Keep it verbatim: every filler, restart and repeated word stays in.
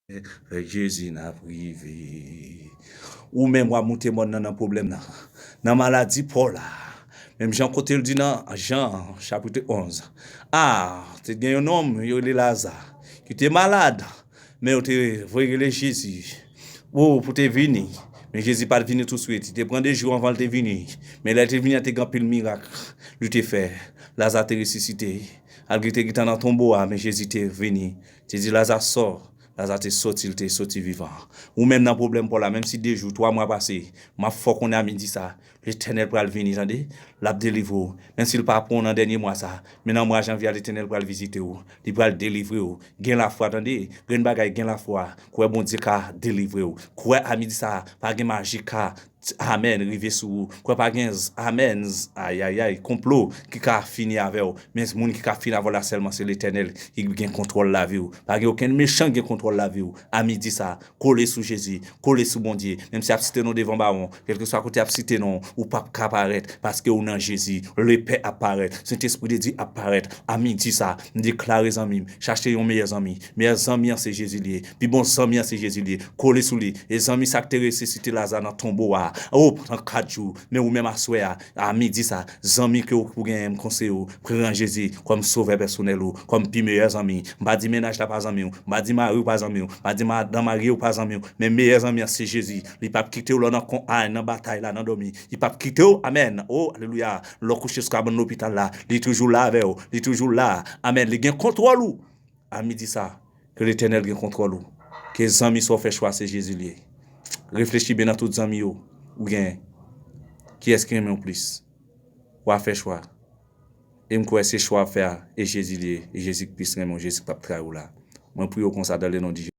Avèk Jezi n ap rive. Ou menm w ap moute mòn nan, nan pwoblèm nan, nan maladi pa w la. Menm jan kote l di nan Jan chapit onz, a, te gen yon nonm yo rele Laza, ki te malad, men yo te voye rele Jezi, o, pou te vini. Men Jezi pa t vini touswit. Li te pran de jou anvan l te vini. Men lè l te vini an, te gen anpil mirak li te fè. Laza te resisite. Malgre te gentan nan tonbo a, men Jezi te vini. Te di Laza sò. Laza te soti, li te soti vivan. Ou menm nan pwoblèm pa w la, menm si de jou, twa mwa pase, m ap fè w konnen a midi sa, Letènèl pral vini, tande. L ap delivre w. Menm si l pa pran w nan dènye mwa sa, men nan mwa janvye a, Letènèl pral vizite w. Li pral delivre w. Gen lafwa, tande. Grenn bagay, gen lafwa. Kwè Bondye ka delivre w. Kwè a midi sa, pa gen maji ka, amèn, rive sou ou. Kwè pa gen, amèn, ayayay, konplo ki ka fini avè w. Men moun ki ka fini avè w la sèlman, se Letènèl ki gen kontwòl lavi w. Pa gen okenn mechan ki gen kontwòl lavi w. A midi sa, kole sou Jezi, kole sou Bondye. Menm si y ap site non devan bawon, kèlkeswa kote y ap site non, ou p ap ka parèt, paske ou nan Jezi. Lepè ap parèt, Sentespri de Dye ap parèt. A midi sa, m deklare zanmi m, chache yon meyè zanmi. Meyè zanmi an se Jezi li ye. Pi bon zanmi an se Jezi li ye. Kole sou li. E zanmi sa k te resisite Laza nan tonbo a, o, pandan kat jou. Men ou menm aswè a, a midi sa, zanmi ke w pou genyen, m konseye w, pran Jezi kòm sovè pèsonèl ou, kòm pi meyè zanmi. M pa di mennaj la pa zanmi w, m pa di mari w pa zanmi w, m pa di madanm marye w pa zanmi w, men meyè zanmi an se Jezi. Li p ap kite w lè w nan kon, a, nan batay la, nan dòmi. Li p ap kite w, amèn. O, alelouya. Lè w kouche sou kabann lopital la, li toujou la avè w. Li toujou la. Amèn. Li gen kontwòl ou. A midi sa, ke Letènèl gen kontwòl ou. Ke zanmi sa w fè chwa se Jezi li ye. Reflechi byen nan tout zanmi yo ou genyen. Kiyès ki renmen w plis? W a fè chwa. E m kwè se chwa w ap fè a, e Jezi li ye, e Jezi k plis renmen w, Jezi k p ap trayi w la. Mwen priye w konsa dans le nom de Jésus.